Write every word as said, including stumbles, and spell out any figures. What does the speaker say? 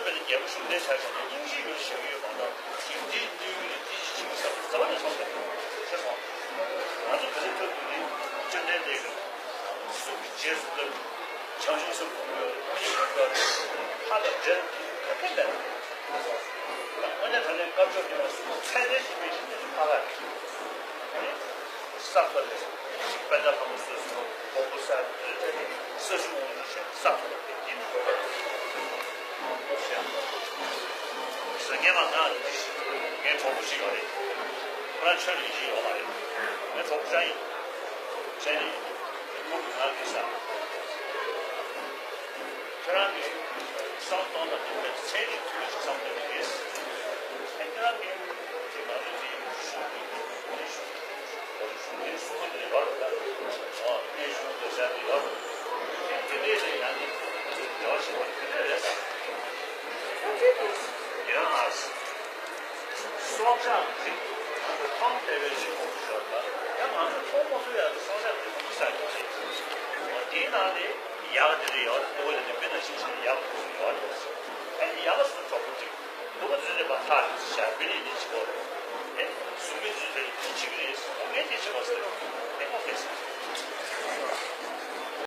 རྒྱལ་པོ་གཞུང་འབྲེལ་ཆ་བཞག་ནས་སྙིང་རྗེ་ཡོད་བཞག་ཡོད་མ་གཏོགས་ཞིག་འདིའི་གནས་ཡུལ་ལ་ཅི་ཞིག་བྱེད་ས་རྩ་བ་ནས་མཐོང་མེད། ཤེས་སོང་། ང་ཚོ་ག་ཚོད་ཐུབ་ཐུབ་ནི་བཅོམ་ལྡན་འདས་ཀྱི་གསུང་གི་རྗེས་སུ་བསྟར་བྱང་ཆུབ་སེམས་ཁོ་བོའི་ཐུགས་ཉིད་ཀྱི་ཕ་དང་འབྲེལ་གྱི་ག་གེ་མེད། དངོས་གནས་དྲང་གནས་དཀར་ཕྱོགས་ཀྱི་གསུང་ཚད་ལྡན་ཞིག་པའི་ཞིང་དུ་ཕ་ཁ་གི། ས་ཐོབ་ནས་དཔལ་ལྡན་ལྷ་མོ་སོ་སོ་མགོན་པོ་ས་ས་ཆུ་དབང་ཕྱུག་ཞེས་ས་ཐོབ་པའི་དེ་ནི་ཟ་ངེས་མ་ང་ངའི་གྲོགས་པོ་ཞིག་ཡོད་རེད། ཁོ་རང་ཆོས་ལས་ཀྱི་ཡོད་མ་རེད། ངའི་གྲོགས་པོ་ཅང་ཡིན། ཅང་ཡིན། ཁོ་གི་ང་གི་ས། ཁྱེད་རང་གིས་བསམ་གཏོང་དང་དེ་བས་ཚན་རིག་ཐོག་ནས་བསམ་གཏོང་གི་རེད། ཁྱེད་རང་གིས་དེ་མ་རེད་དེ་ཞུ་གི་རེད་ཞུ་གི་རེད་ཞུ་གི་རེད་ཞུ་གི་རེད་ཞུ་གི་རེད་ཞུ་གི་རེད། ཨོ་དེ་ཞུ་གི་རེད་ཟེར་གི་ཡོད་རེད། དེ་འདྲས་རེད་ཡང་ནི་འབྲེལ་བ་ཞིག་པ་དེ་འདྲས་རེད། ཡོད་ཨ། སྲོག་ཆགས་རིགས་ང་ཚོ་མཐོང་བདེ་བའི་རིགས་མང་པོ་ཡོད་ལ་ཡང་ང་ཚོ་མཐོང་མ་ཐུབ་ཡག་གི་སྲོག་ཆགས་རིགས་མང་པོ་ཟ་གི་རེད། འོ་དེའི་ནང་ནས་ཡག་དེ་རེད་ཡོད་རེད། ལྟོ་གོས་དེ་འདྲས་མི་ནང་བཞིན་བྱས་ཡག་པོ་ཡོད་རེད། ཨ་ནི་ཡག་སོ་གྲོགས་པོ་གཅིག་ལྟོ་གོས་དེ་འདྲས་པ་ཐག་རིང་ཞག་པི་ལི་